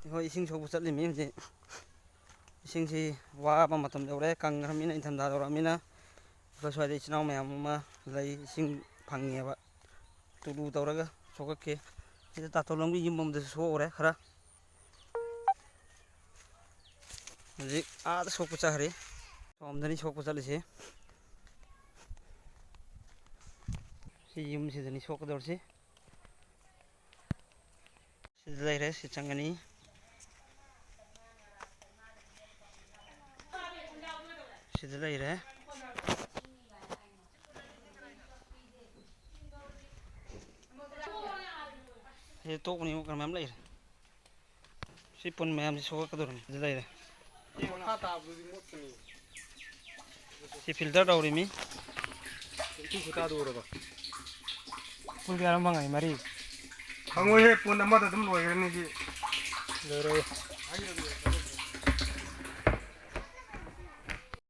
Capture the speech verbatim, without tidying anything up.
ꯑꯩꯈꯣꯏ ꯏꯁꯤꯡ ꯁꯣꯛꯄ ꯆꯠꯂꯤꯃꯤ ꯍꯧꯖꯤꯛ꯫ ꯏꯁꯤꯡꯁꯤ ꯋꯥꯕ ꯃꯇꯝ ꯌꯧꯔꯦ, ꯀꯪꯈ꯭ꯔꯃꯤꯅ, ꯏꯪꯊꯝꯊꯥ ꯌꯧꯔꯛꯑꯃꯤꯅ꯫ ꯑꯩꯈꯣꯏ ꯁ꯭ꯋꯥꯏꯗ ꯏꯆꯤꯟ ꯏꯅꯥꯎ ꯃꯌꯥꯝ ꯑꯃ ꯂꯩ, ꯏꯁꯤꯡ ꯐꯪꯉꯦꯕ꯫ ꯇꯨꯂꯨ ꯇꯧꯔꯒ ꯁꯣꯛꯀꯠꯀꯦ꯫ ꯁꯤꯗ ꯇꯥꯇꯣꯟꯂꯝꯒꯤ ꯌꯨꯝ ꯑꯃꯗꯁꯨ ꯁꯣꯛꯎꯔꯦ ꯈꯔ꯫ ꯍꯧꯖꯤꯛ ꯑꯥꯗ ꯁꯣꯛꯄ ꯆꯠꯈ꯭ꯔꯤ꯫ ꯁꯣꯝꯗꯅꯤ ꯁꯣꯛꯄ ꯆꯠꯂꯤꯁꯦ꯫ ꯁꯤ ꯌꯨꯝꯁꯤꯗꯅꯤ ꯁꯣꯛꯀꯗꯧꯔꯤꯁꯤ꯫ ꯁꯤꯗ ꯂꯩꯔꯦ, ꯁꯤ ꯆꯪꯒꯅꯤ꯫ ꯁꯤꯗ ꯂꯩꯔꯦ꯫ ꯁꯤ ꯇꯣꯛꯄꯅꯤ, ꯑꯃꯨꯛ ꯀꯔꯝ ꯃꯌꯥꯝ ꯂꯩꯔꯦ꯫ ꯁꯤ ꯄꯨꯟ ꯃꯌꯥꯝꯁꯤ ꯁꯣꯛꯂꯛꯀꯗꯧꯔꯤꯅꯤ꯫ ꯁꯤꯗ ꯂꯩꯔꯦ꯫ ꯃꯈꯥ ꯇꯥꯕꯗꯨꯗꯤ ꯃꯣꯠꯄꯅꯤ꯫ ꯁꯤ ꯐꯤꯜꯇꯔ ꯇꯧꯔꯤꯃꯤ꯫ ꯏꯁꯤꯡ ꯈꯨꯇꯥꯗꯨ ꯎꯔꯕ? ꯄꯨꯡ ꯀꯌꯥꯅꯣ ꯐꯪꯉꯛꯏ? ꯃꯔꯤ꯫ ꯐꯪꯉꯣꯏꯍꯦ, ꯄꯨꯟ ꯑꯃꯗ ꯑꯗꯨꯝ ꯂꯣꯏꯈ꯭ꯔꯅꯤ ꯁꯤ꯫ ꯂꯣꯏꯔꯣꯏ꯫